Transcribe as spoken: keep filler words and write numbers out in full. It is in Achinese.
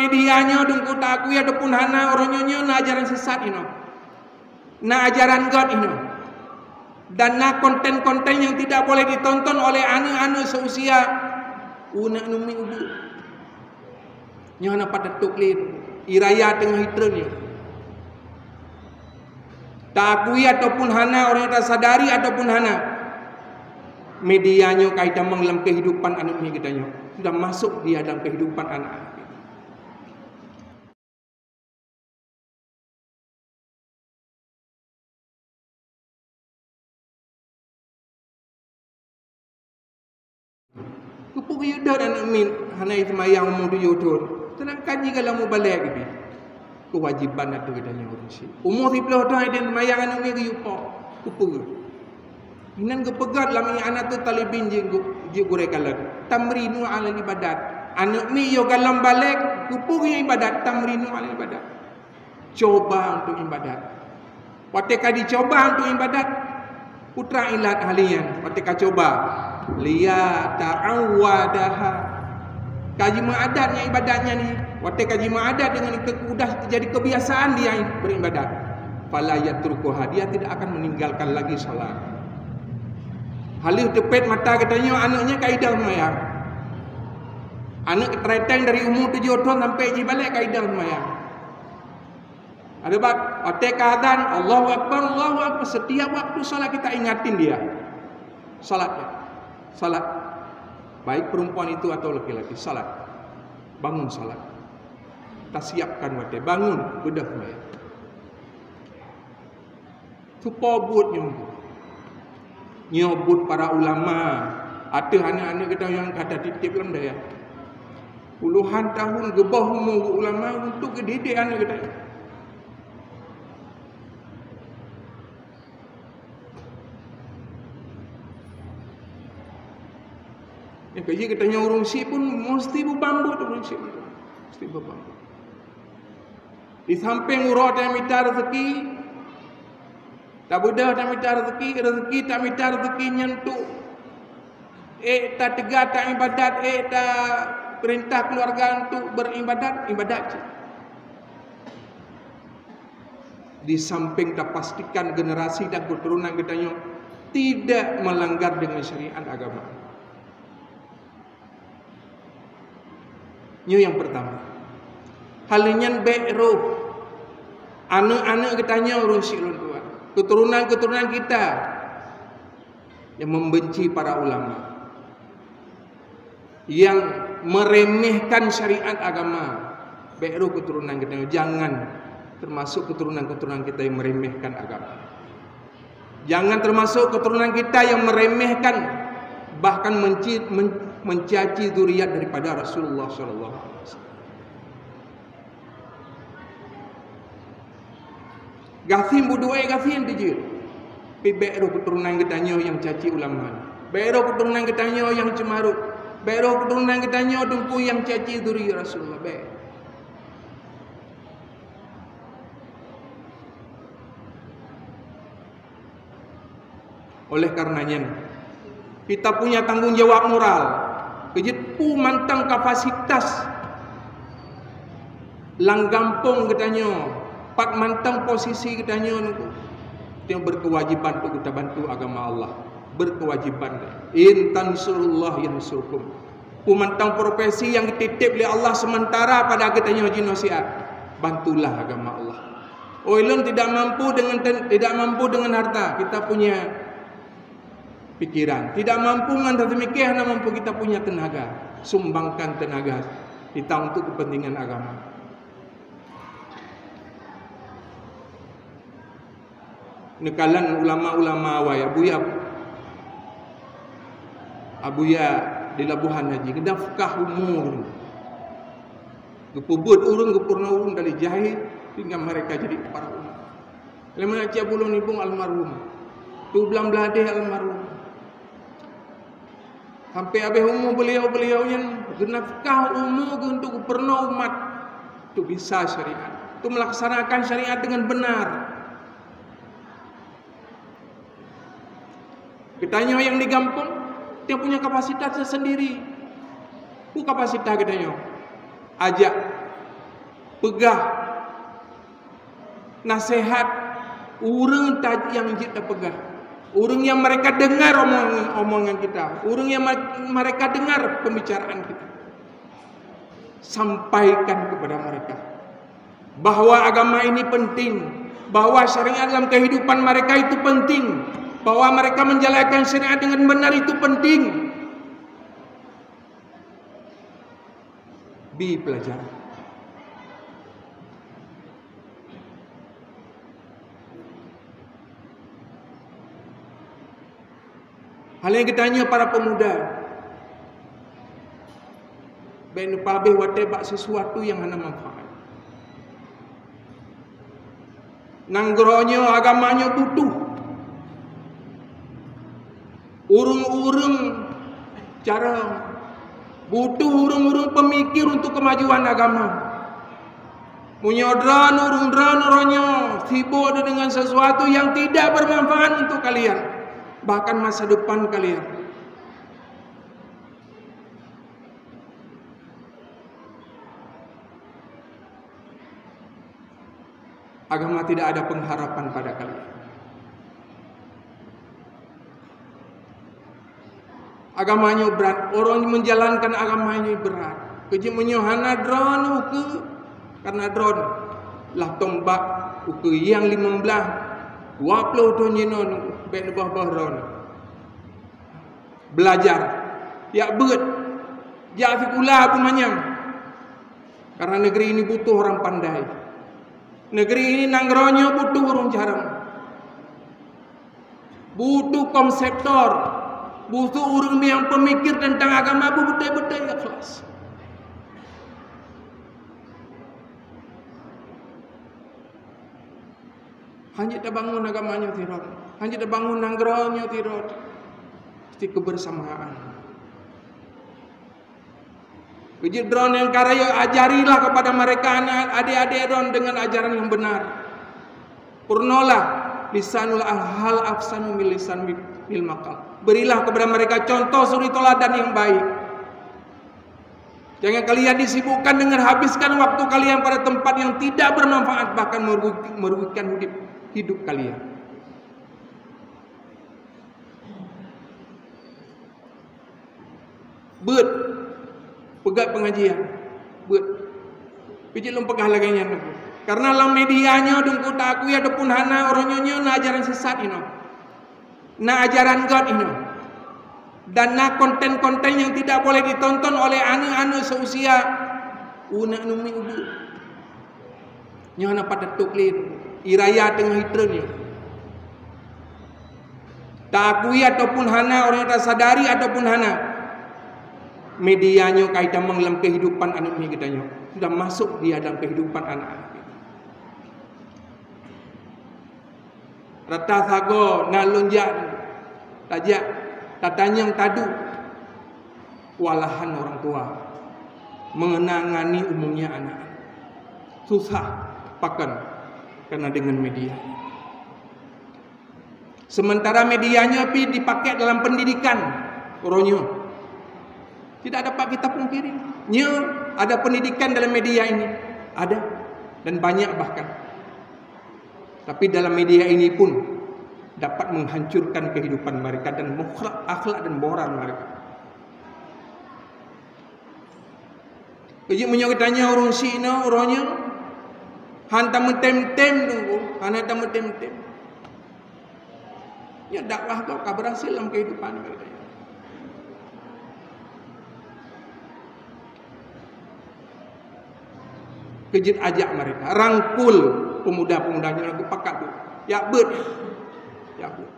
Media nyoe teungku, taakui ataupun hana, uroe nyoe, nyoe na ajaran sesat inoe. Na ajaran göt inoe. Dan na konten-konten yang tidak boleh ditonton oleh aneuk-aneuk seusia. Uneuk numi ubu. Nyoe hana patut lé. Iraya teungoh itreun nyoe. Taakui ataupun hana, ureuëng tasadari ataupun hana, media nyoe ka itamong lam kehidupan aneuk miet geutanyoe. Sudah masuk dia dalam kehidupan anak-anak. Keupeue geuyue dot aneuk miet hana seumayang umu tujoh thon, seudangkan jikalon mubalek geubi? Keuwajiban ateueh geutanyoe ureuëng syiek. Umu siplôh thon hana seumayang aneuk miet geuyue po. Keupeue? Inan geupeugah lam I'anatut Thalibin jih gu-, jih gurée kalon, "Tamrinu 'alal ibadat." Aneuk miet yoh kalon balek, keupeue geuyue ibadat? "Tamrinu 'alal ibadat." Coba untuk ibadat. Watée ka jicoba untuk ibadat, putra ilat halian, watée ka coba, "Liyata'awwadaha." Ka jimeuadat nyan ibadat nyan ni, watée ka jimeuadat deungon ke-, udah jadi kebiasaan dia beribadat. "Fala yatrukuha," dia tidak akan meninggalkan lagi salat. Haleueh teupet mata geutanyoe aneuk nyan ka idong seumayang. Aneuk treuteng dari umu tujoh thon sampai jibalek ka idong seumayang. Ada bak, watée ka azan, "Allahu Akbar, Allahu Akbar." Setiap waktu salat kita ingatin dia. Salat, ya. Salat. Baik perempuan itu atau laki-laki, salat. Bangun salat. Tasiapkan watée, bangun, beudôh seumayang. Supo buet nyoe. Nyoe buet para ulama ateueh aneuk-aneuk geutanyoe nyang ka tatieb-tieb lam dayah. Puluhan tahun geuboh umu ulama untuk geudidik aneuk geutanyoe. Nyang keujeuet geutanyoe ureuëng syiek pun musti beubambot ureuëng syiek. Musti beubambot. Di sampéng uroe tamita rezeki, tabeudôh tamita rezeki, rezeki tamita rezeki nyan untuk ék tateuga taibadat, ék tapeurintah keuluwarga untuk beribadat, ibadat cit. Di sampéng tapastikan generasi dan keuturonan geutanyoe tidak melanggar dengan syariat agama. Nyoe nyang peurtama. Hal nyan bék roh aneuk-aneuk geutanyoe ureuëng syiek lôn tuan. Keuturonan-keuturonan kita yang membenci para ulama, yang meremehkan syariat agama, bék roh keuturonan geutanyoe, jangan termasuk keuturonan-keuturonan kita yang meremehkan agama. Jangan termasuk keturunan kita yang meremehkan, bahkan menci-, men-, mencaci zuriat daripada Rasulullah sallallahu alaihi wasallam. Gasien beuduek gasien teuh jeuet. Tapi bék roh keturunan geutanyoe nyang caci ulama. Bék roh keturunan geutanyoe nyang ceumarot. Bék roh keturunan geutanyoe teungku nyang caci zuriat Rasulullah. Bék. Oleh karena nyan, kita punya tanggung jawab moral. Keujeuet peue mantong kapasitas lam gampông geutanyoe, pat mantong posisi geutanyoe nyoe, tanyoe berkewajiban untuk kita bantu agama Allah. Berkewajiban. "In tansurullah yansurkum." Peue mantong profesi nyang geutitip lé Allah sementara pada geutanyoe jinoe siat, bantulah agama Allah. Oh, ulôn tidak mampu dengan ten-, tidak mampu dengan harta, kita punya pikiran. Tidak mampu ngon seumiké, hana mampu, kita punya tenaga. Sumbangkan tenaga kita untuk kepentingan agama. Neukalon ulama-ulama awai, Abuya, Abuya di Labuhan Haji, geuda fukaha umu. Geupeubuet ureuëng, geupeurunoe ureuëng dari jahé, sehingga mereka jadi para ulama. Lé meunan Cik Abdullah Nibong almarhum, Tu Blang Bladeh almarhum. Sampai habéh umu beliau-beliau nyan geunafkah umu geuh untuk geupeurunoe umat, untuk bisa syariat, untuk melaksanakan syariat dengan benar. Geutanyoe nyang di gampông, tanyoe punya kapasitas teusendiri. Peue kapasitas geutanyoe? Ajak Peugah nasehat ureuëng ta-, nyang jeuet tapeugah. Ureuëng nyang mereka dengar omongan, omongan kita. Ureuëng nyang ma-, mereka dengar pembicaraan kita. Sampaikan kepada mereka bahwa agama ini penting, bahwa syariat dalam kehidupan mereka itu penting, bahwa mereka menjalankan syariat dengan benar itu penting. Bi pelajaran. Hal nyang geutanyoe para pemuda, bék neupeuhabéh watée bak sesuatu nyang hana manfaat. Nanggroe nyoe, agama nyoe butuh ureuëng-ureuëng carông, butuh ureuëng-ureuëng pemikir untuk kemajuan agama. Meunyoe droeneuh, ureuëng droeneuh uroe nyoe sibuk dengan sesuatu yang tidak bermanfaat untuk kalian, bahkan masa depan kalian, agama tidak ada pengharapan pada kalian. Agama nyoe brat, ureuëng menjalankan agama nyoe brat. Keuji meunyoe hana droeneuh ukeue, karena droeneuh lah tombak ukeue nyang limong blaih, dua ploh thon jinoe bék neuboh-boh droeneuh. Belajar, jak beuet, jak sikula peumanyang. Karena negeri ini butuh orang pandai. Negeri ini, nanggroe nyoe butuh ureuëng carông. Butuh konseptor, butuh ureuëng nyang pemikir tentang agama beutôi-beutôi ikhlas. Hana tabangun agama nyoe sidroe, hana tabangun nanggroe nyoe sidroe. Mesti kebersamaan. Keuji droeneuh nyang ka rayeuk, ajarilah kepada mereka anak, adik-adik droeneuh dengan ajaran yang benar. Purnolah lisanul hal ahsanu min lisan mil maqal. Berilah kepada mereka contoh suri teladan yang baik. Jangan kalian disibukkan dengan habiskan waktu kalian pada tempat yang tidak bermanfaat, bahkan merugi-, merugikan hidup, hidup kalian. Beuet, peugah pengajian, beuet. Pijit lôn peugah lagée nyan. Karena lam media nyoe, deungku, taakui ataupun hana, uroe nyoe na ajaran sesat inoe. Na ajaran göt inoe. Dan na konten-konten yang tidak boleh ditonton oleh aneuk-aneuk seusia u neuk neumi ubeut. Nyoe hana pat teutôb lé, ie raya teungoh jitreun nyoe. Taakui ataupun hana, ureuëng tasadari ataupun hana, media nyoe ka itamong lam kehidupan aneuk miet geutanyoe, sudah masuk dia dalam kehidupan anak-anak. Rata sagoe na lôn jak, tajak, tatanyong, taduek, kewalahan orang tua mengenangani umumnya anak. Susah, pakon, karena dengan media. Sementara media nyoe pih dipakai dalam pendidikan uroe nyoe. Tidak dapat kita pungkiri. Nyoe ada pendidikan dalam media ini. Ada. Dan banyak bahkan. Tapi dalam media ini pun dapat menghancurkan kehidupan mereka dan mukhlak, akhlak dan moral mereka. Jadi, meunyoe geutanyoe ureuëng syiek nyoe, uroe nyoe, han tameutem-tem teungku, hana tameutem-tem. Nyoe dakwah gob ka berhasil lam kehidupan geutanyoe. Keujeuet ajak mereka, rangkul pemuda-pemuda nyoe, geupakat, jak beuet, jak beuet.